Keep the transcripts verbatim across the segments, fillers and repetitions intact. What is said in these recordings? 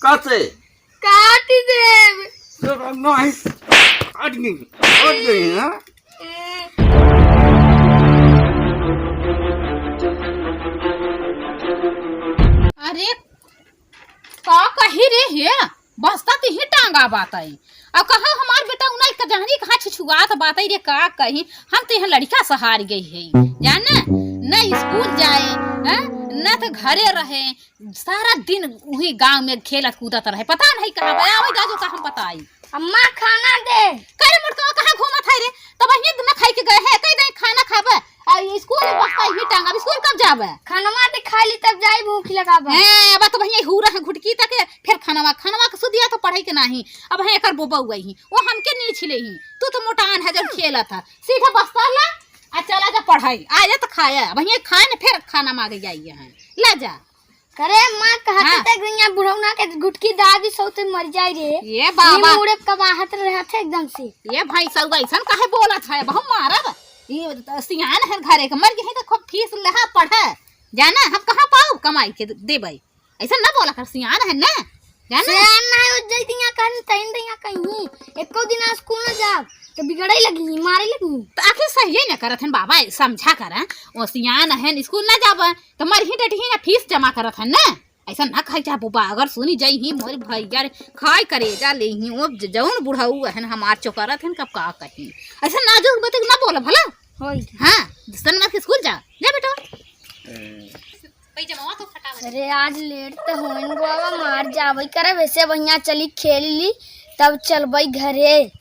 कैसे? काट देब। नहीं, हट गई, हट गई, हाँ? अरे, का कही रे हे? बस्ता तिही टांगा बात आई। अब कहा हमार बेटा उन्हें कजहनी कहाँ छिछुआत बात आई रे, का कही? हम तो यहाँ लड़का सहार गई है, जाने? न स्कूल जाए, हैं? न तो घरे रहे, सारा दिन उही गांव में खेलत कूदत रहे, पता नहीं कहाँ बा, आवे जा जो का हम बताई। अम्मा, खाना दे। करे मोटकवा, कहाँ घूमत है रे? तब अहिए न खाई के गए है, कह दे खाना खाबे। आ स्कूल में बस्ता ही टांगा, अब स्कूल कब जाबे? खानवा दे, खा ली तब जाई, भूख लगाबा। हैं, अब तो भैया हूरा है घुटकी तक, फिर खानवा, खानवा के सुदिया तो पढ़े के नाही। अब है एकर बोबा हुआ ही, वो हमके नहीं छिले ही। तू तो मोटान है जब खेलत है, सीधा बस्ता ला, आ चला जा पढ़ाई, आ जा तो खाया, अब ये खाए न फिर खाना मांगे जाइए हैं, ले जा। करे माँ कहत हाँ। ते गइया बुढ़ौना के घुटकी दादी सौते मर जाए रे। ये बाबा। मुड़े कबाहत रहत है एकदम से। ये भाई सब ऐसन काहे बोलत है, बहु मारब। ये तो सियान है घरे के, मर गई तो खूब फीस लहा पढ़े। जाना हम कहाँ पाऊ कमाई के देबै? ऐसा ना बोला कर, सियान है ना, जाना? सियान ना हो जाई दिया कहन तैन दिया कहीं। एको दिन स्कूल ना जाब तो बिगड़े लगी, मारे लगी। तो आखिर सही ना करत हन बाबा, समझा कर। वो सियान है, स्कूल ना जाब तो मरही डटही ना, फीस जमा करत है ना। ऐसा ना कहे चाहे बुबा, अगर सुनी जाई ही मोर भैया रे, खाई करेजा ले ही, वो ज-, जौन बुढ़ऊ हन हमार चोकरत हन, कब का कही। ऐसा नाजुक बतिक ना बोला भला। होई। हाँ, सन मार के स्कूल जा, जा बेटा। पैजामा तो फटा बा। अरे आज लेट तो होइन बाबा, मार जाबे करे, वैसे भैया चली खेल ली, तब चलबे घरे।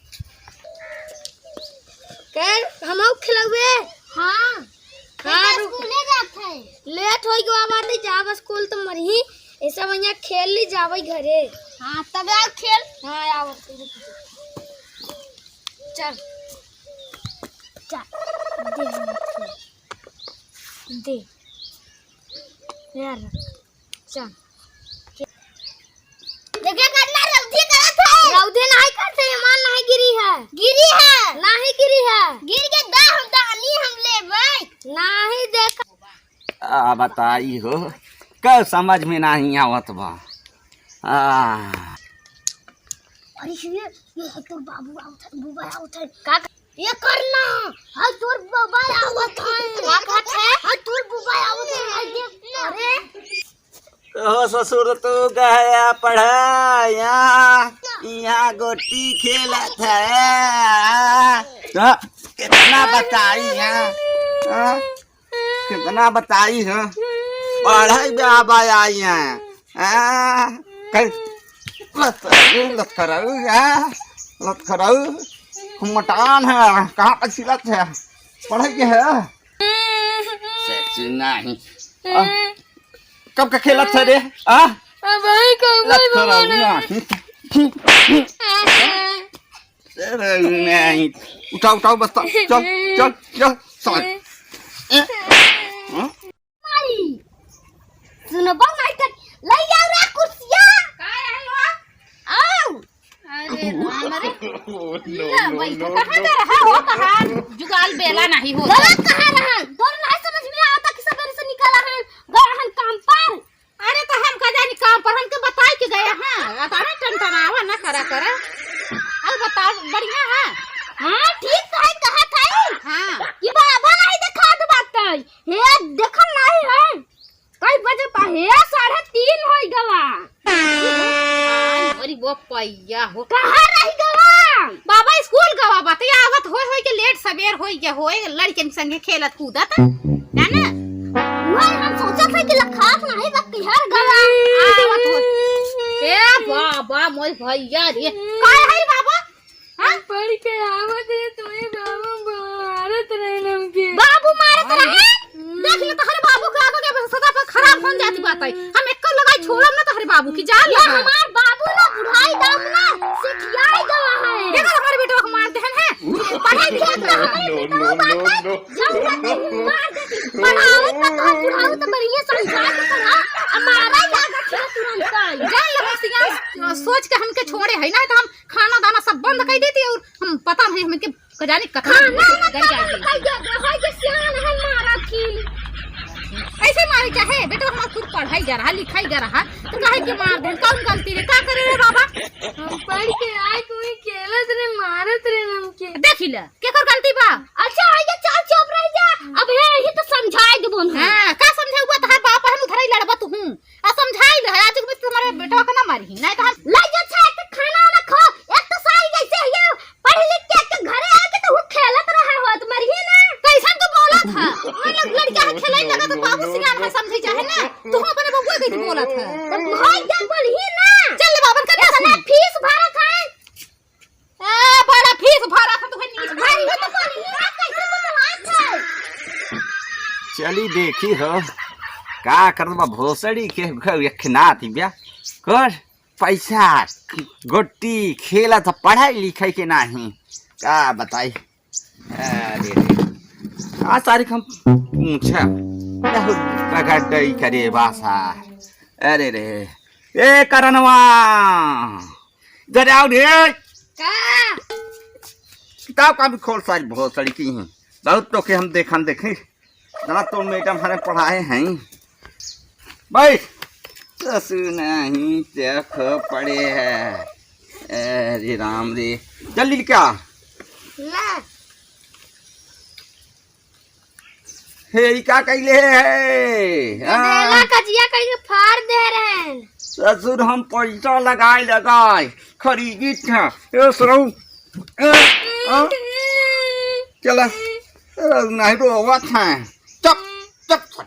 कर हमहू खिलौबे। हाँ। हाँ, बेटा रुक। स्कूले जात है। लेट होई गवा बाटे, जाब स्कूल तो मरही। ऐसा भैया खेल ली, जाबे घरे। हाँ, तब आओ खेल। हाँ, आओ। चल। चल। दे हमके। दे। यार। चल। देखे कितना रौदी करत है। रौदी नहीं करत है, ईमान नहीं गिरी है। गिरी है। नहीं गिरी है। गिर के दा हम दानी हम लेबै। नहीं देख। आ बताई हो, का समझ में नहीं आवत बा। आ। अरे सुनिए, ये है तोर बाबू आवत है, बुबा आवत है। का? ये करना, हाय तोर बुबा आवत है। का कहत है? हाय तोर बुबा आवत है, हाय देख। अरे। कहो ससुर तू गया पढ़ा, यहाँ, यहाँ गोटी खेलत है। तो कितना बताई है? हाँ? कितना बताई है? पढ़ाई बाबा आई है। हाँ? कहीं लत-, लतखराऊ, हाँ? लतखराऊ, मटान है, कहाँ तक सिलत है? पढ़ाई के है? सच नहीं। आ, कब का खेलत है रे? आ? आ भाई, कब लत भाई खराब बना? हुआ। अरे नहीं। उठाओ, उठाओ बस्ता। चल, चल, चल, चल। ए, हाँ? मारी। सुनो, बहु नाटक। ले आओ रे कुर्सिया। का है वो? आओ। अरे राम रे। Oh, no, ले no, बैठ। No, कहाँ no। का रहा हो, कहाँ? जुगाल बेला नहीं हो। गलत कहाँ रहा? दोनों नहीं समझ में आता कि सबेरे से निकला है, गया है काम पर। अरे तो हम का जानी काम पर, हमके बताई के गया है। अब अरे टनटनावा ना करा करा। अब बताओ, बढ़िया है? हाँ, ठीक कहे, कहा था। हाँ। ये बाबा नहीं दिखात बात है। हे, देखल नहीं है। कई बजे पा हे, साढ़े तीन होई गवा। अरे वो पैया हो। कहाँ रही गवा? बाबा स्कूल गवा बा, ते आवत होय होय के लेट सबेर होई गया होय, लड़कन संगे खेलत कूदत, जाने? वही हम सोचत है कि लखात नहीं बा, किहर गवा। आवत हो। ए बाबा, मोर भैया रे। काय है बाबा? हाँ? पढ़ के आवत है, तुम्हें बाबू मारत रहे हमके। बाबू मारत रहे? हम्म। देख ले, तोहरे बाबू के आगे के सदा पर खराब हो जाती बात है। हम एक लगाई छोड़म ना तोहरे बाबू की, जान ये लगा। हमार बाबू ना बुढ़ाई दाम ना सिखियाई गवा है। देखो हमारे बेटवा को मारते हैं, हैं? पढ़े लिखे तो हमारे बेटवा बात है। जब तक मार देती, पढ़ाओ तो, तो बुढ़ाओ तो बढ़िया समझा के पढ़ा। हमारा लागत है तुरंत। जान लगा सियान सोच के हमके छोड़े है ना, तो हम खाना दाना सब बंद कर देती और हम पता नहीं हमके कजानी कथा हाँ, ना, ना, कर ना, जाती। ना, ना, ना, ना, सियान है, मारा खील। ऐसे मारे चाहे, बेटा हमार खुद पढ़ाई जा रहा, लिखाई जा रहा, तो काहे के मार दे? कौन गलती रे? का तक ना मरही, नहीं तो हम ले जा छे, एक खाना वाना खो, एक तो सारी जैसे है, पढ़ लिख के, के घरे आके तो वो खेलत रहा हो, तो मरही ना। कैसन तू बोलत ह? वो लोग लड़का है, खेले लगा तो बाबू सियान है, समझे चाहे ना, तू अपने बबुआ के बोलत ह। तो भाई क्या बोलही ना? चल ले बाबन कर इतना फीस भरत है। आ, बड़ा फीस भरत है, तू है नीच भाई। अरे, ये तो बोलही ना, कैसे बोलत है? चली देखी हो, का करत बा भोसड़ी के, घर यखनात ही ब्या। कर पैसा, गोटी खेला था, पढ़ाई लिखाई के नाही, का बताई। अरे रे, का सारी हम पूछा, बहुत बगड्डई करे बासा। अरे रे, ए करनवा, इधर आओ रे। का? किताब का भी खोल, सारी भोसड़ी की हैं, बहुत तो के हम देखन देखे। ना तो मैडम हमें पढ़ाए हैं। बैठ। ससुर नहीं देख पड़े है। अरे राम रे। जल्दी क्या? ला। हे, ई का कैले है? हाँ? गदेला कजिया कहीं फाड़ दे रहे हैं। ससुर हम पैसा लगाए लगाए खरीदी था। ए सरऊ। ए, हाँ? चला। ए, नहीं तो हुआ था। चुप, चुप, चुप।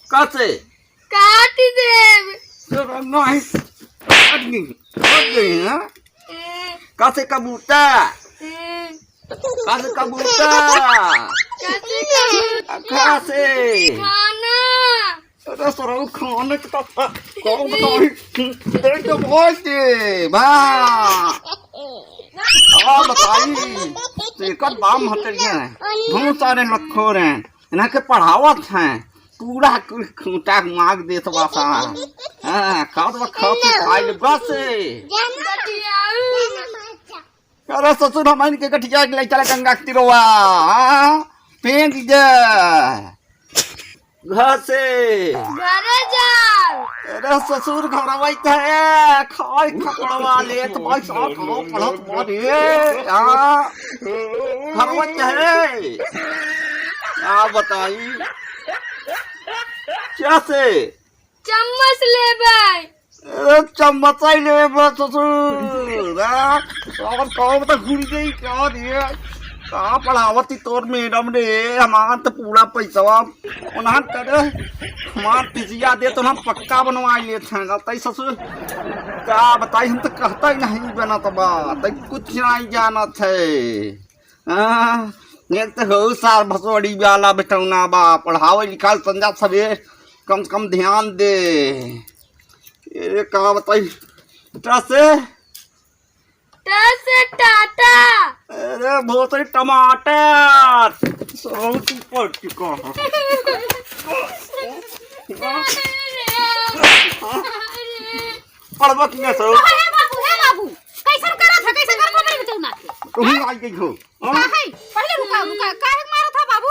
कैसे? काट देब। चलो, नहीं। काट गई, काट गई, हाँ? ए। कैसे कबूतर? ए। कैसे कबूतर? कैसे कबूतर? कैसे? खाना। अरे सरऊ खाने के तो कौन बताई? देख तो बोल दे, बा। आ बताई, तेकर बाम हटे हैं। बहुत सारे लखोर हैं। इन्हें के पढ़ावत हैं, पूरा कुल खूंटा माग देत बा सा। हाँ, खात बा, खात से खाई ले, बस। अरे ससुर, हम इनके गठिया के ले चला गंगा के तिरवा, हाँ? फेंक दे। घर से। घरे जाओ। अरे ससुर, घर आवत है, खाई खपड़वा लेत भाई साहब, खाओ पढ़त बाटे, हाँ। घर आवत है। का बताई? कैसे? चम्मच लेबै। अरे चम्मच ही लेबै ससुर, हाँ? और कहो तो घुर गई क्या दिए? का पढ़ावत ही तोर मैडम रे, हमार तो पूरा पैसवा उन्हान करे, हमार पिजिया दे तो हम पक्का बनवा लेत हैं। तई ससुर, का बताई, हम तो कहता ही नहीं बनत बा, तई कुछ नहीं जानत है। हाँ, एक तो हो सार भसोड़ी वाला बेटौना बा, पढ़ावे लिखावे संझा सबेर कम से कम ध्यान दे। ए, का बताई, ट से? ट से टाटा। अरे, भोसड़ी टमाटर। सौ की पड़ चुका है। पढ़बा कि ना सौ? हे बाबू, हे बाबू, कैसन करत है, कैसे करत है मेरे बेटौना के? तुम आई गई हो। हाँ? काहे? पहले रुका, रुका। काहे मारत है बाबू?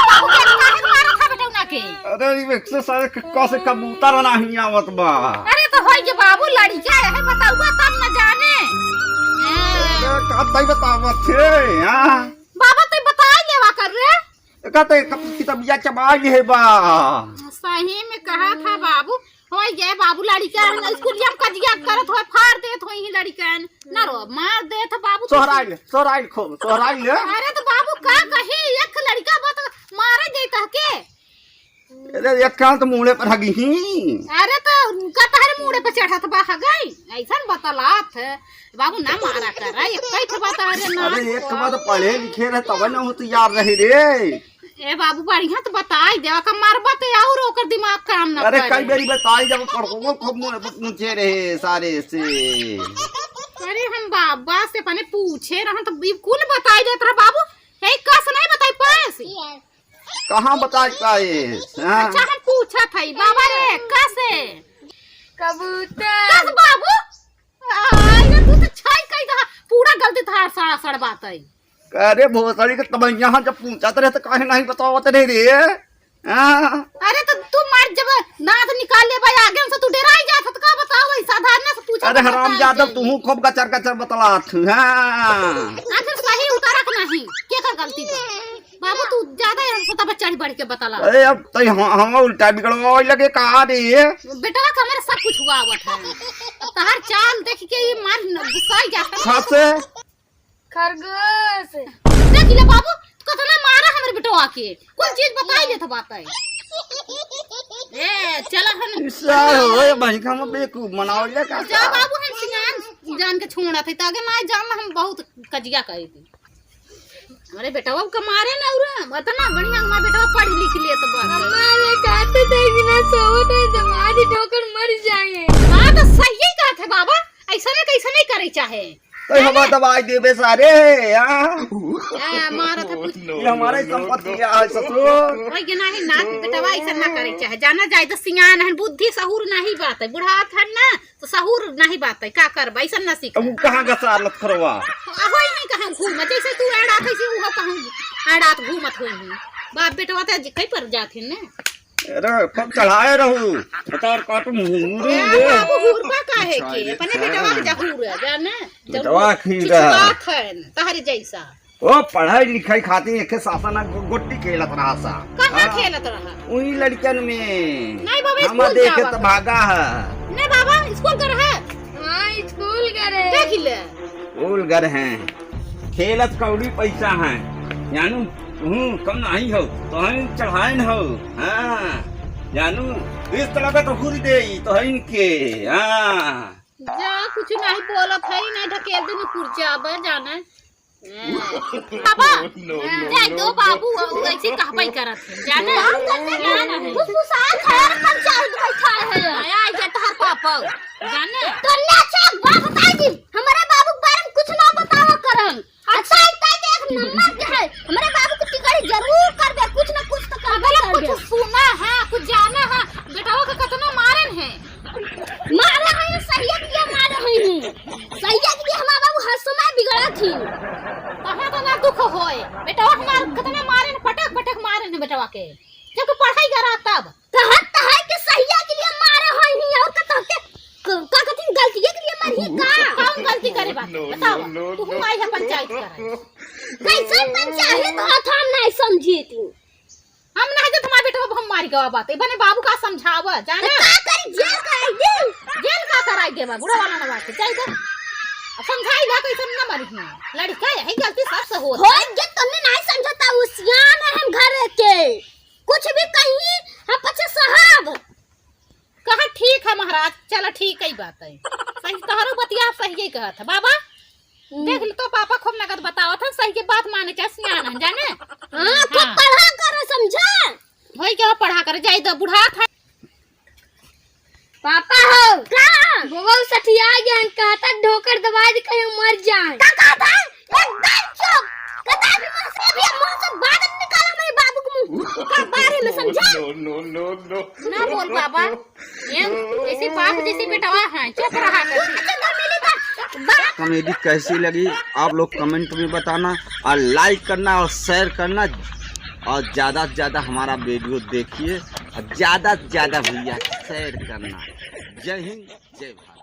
बाबू के काहे मारत है बेटौना के? अरे, ई एक से सारे क-, क से कबूतर नाही आवत बा। अरे, तो होई के बाबू, लड़िका है, बताउबा तब न जाने। अरे, का तई बतावत छे, हाँ? बाबा, तू बताई लेवा कर रे। एका तो एक किताबिया चबाई ले बा। सही में कहा था बाबू, होई गए बाबू, लड़िका है ना, स्कूलिया में कजिया करत होय, फाड़ देत होई ही लड़िकन। ना रो, मार देत बाबू तो। सोहराइल, सोहराइल खूब, सोहराइल। अरे तो बाबू का कही, एक लड़िका बा तो मारे देत हके। अरे एक कान तो मूड़े पर हगी ही। अरे तो उनका तहरे मूड़े पर चढ़त बा हगई, ऐसन बतलात है। बाबू ना मारा कर, एक कई ठो बात, अरे ना। अरे एक बात पढ़े लिखे रहे तब ना होशियार रहे रे। ए बाबू, बढ़िया तो बताई देवा का, मरबा ते और ओकर दिमाग काम ना अरे, करे। कई बेरी बताई जब पढ़ो खूब मुँह पूछे रहे सारे से। अरे हम बाबा से अपने पूछे रहन तो ई कुल बताई देत रहा बाबू। ए, कस नहीं बताई पास? कहाँ बताई पाए? हाँ। अच्छा, हम पूछत हई बाबा रे, कस है? कबूतर। कस बाबू? आई रे, तू तो छाई कई दहा, पूरा गलती थार सारा सड़ बात है। अरे भोसड़ी के तबैया, हम जब पूछत रहे तो काहे नहीं बतावत रहे रे? हाँ? अरे तो तू मार जब नाथ निकाल ले भाई, आगे से तू डेराई जात, तो का बताओ भाई, साधारण से पूछत अरे रहे हराम काहे जादव, के? तू खूब गचर गचर बतलात हूँ, हाँ। आखिर सही उतारा के नहीं, के कर गलती बा? बाबू तू ज्यादा यहाँ से तब चढ़ बढ़ के बतला। अरे, अब तो हम, हम उल्टा बिगड़वा लगे का रे? बेटवा का हमारे सब कुछ हुआ आवत है। अब तहार चाल देख के ये मार न-, गुस्सा ही जाता है। खरगोश। देख ले बाबू, कितना मारा हमरे बेटवा के। कुल चीज बताई देत बात है। ए, चला हम। सार होए, भाई, हम बेवकूफ बनावल जाए का? जा बाबू, हम सियान जान के छोड़ा थे, ताकि ना जान हम बहुत कजिया कहे थे। हमरे बेटवा के मारे ना उरा, इतना बढ़िया हमार बेटवा पढ़ लिख लेत बा। हमारे कहते थे कि ना सोवत है, दमाद ठोकर मर जाए। हाँ, तो सही ही कहत है बाबा, ऐसा ना कैसा नहीं करे चाहे। तो हवा दवाई देबे सारे, हाँ? आ, मारत है कुछ। ये हमारे संपत्ति है ससुर। वही के नाही ना, बेटवा ऐसा ना करे चाहे। जाना जाए तो सियान है, बुद्धि सहूर नहीं बात है, बुढ़ात है ना, तो सहूर नहीं बात है, का करबा, ऐसा ना सीख। अब कहाँ का सार लत करवा? आ, होई नहीं कहाँ घूम, जैसे तू अड़ात है, से उहो कहाँ अड़ात घूमत होई नहीं। बाप बेटवा तो कहीं पर जात है ना। अरे, कब चढ़ाए रहू? बतार काटू मुंह ए, रे। बाबू, हुरबा काहे के? अपने बेटवा के जहूर है, जाने? बेटवा जरूर खीरा। चुचुकात है, तहरे जैसा। ओ, पढ़ाई लिखाई खातिर एके सासन गो-, गोटी खेलत रहा सा। कहाँ हाँ? खेलत रहा? उही लड़कन में। नहीं बाबा, हम स्कूल देखे जावा तो कर। भागा है। नहीं बाबा, स्कूल कर है। हाँ, स्कूल कर है। देख ले। स्कूल कर हैं। खेलत कौड़ी पैसा है। जानू, तू कम नहीं हो, तो हम चढ़ाए न हो। हाँ, जानू, इस तरह का तो घूरी दे, तो है इनके। हाँ। जा, कुछ नहीं बोलत है, नहीं ढकेल देनी कुर्चा अब, जाने। बाबा, जाए दो बाबू, वो ऐसे कहबई करत है, जाने। ना, ना है। फुसफुसात है, पंचायत बैठा है। आया, आया, तहर पापा, जाने। तो ना, अच्छा, एक बात बताई दी, हमारे बाबू के बारे में कुछ ना बतावा करन। अच्छा, इतना एक नंबर के है। हमरे बाबू के टिकड़ी जरूर करबे, कुछ न कुछ तो करबे अबे करबे। कुछ सुना है, कुछ जाना है, बेटवा के कितना मारन है। मारे है, सहिया के लिए मारे है। सहिया के लिए हमार बाबू हर समय बिगड़त ही। कहाँ तो ना दुख होए, बेटवा हमार कितना मारन, पटक पटक मारन है बेटवा के, जब पढ़ाई करा तब। कहत त है कि सहिया के लिए मारे होई ही, और का तोहके क-, का कथिन गलतिये के लिए मारी का? कौन गलती करे बात? बताओ, तू हूँ आई है पंचायत करे। कैसन पंचायत होत हम नहीं समझी तू। हम नहीं तो तुम्हारे बेटवा हम मारी गवा बात। इबने बाबू का समझावा, जाने? तो का करी, जेल कराई दे। जेल का कराई देबा, बुढ़ा वाला ना बात, जाई दे। अब समझाई ना, कैसन ना मारी हूँ। लड़का यही गलती सबसे होत है। होत जे तन्ने नहीं समझता, उ सियान है हम घर के। कुछ भी कही, हम पछे सहब। कहा, "ठीक है महाराज, चला ठीक है बात है।" सही तोहरो बतिया सही ही कहत है। बाबा, हम्म। देख लो तो पापा खूब नगद बतावत है, सही के बात माने चाहे सियान है, जाने? हाँ, खूब हाँ। पढ़ा करो, समझा? वही क्या पढ़ा करे, जाई दो बुढ़ा था। पापा हो। का? बबल सठिया गया, कहता ढोकर दबाई दे, कहीं मर जाए। का कहता है? एकदम चुप। कदापि मुंह से भी, मुंह से बात न निकाला मेरे बाबू के मुंह के बारे में, समझा? No, no, no, no। ना बोल बाबा। ये ऐसी बाप जैसी बेटवा है, चुप रहा कर। कॉमेडी कैसी लगी आप लोग कमेंट में बताना, और लाइक करना और शेयर करना, और ज़्यादा से ज़्यादा हमारा वीडियो देखिए, और ज़्यादा से ज़्यादा भैया शेयर करना। जय हिंद, जय भारत।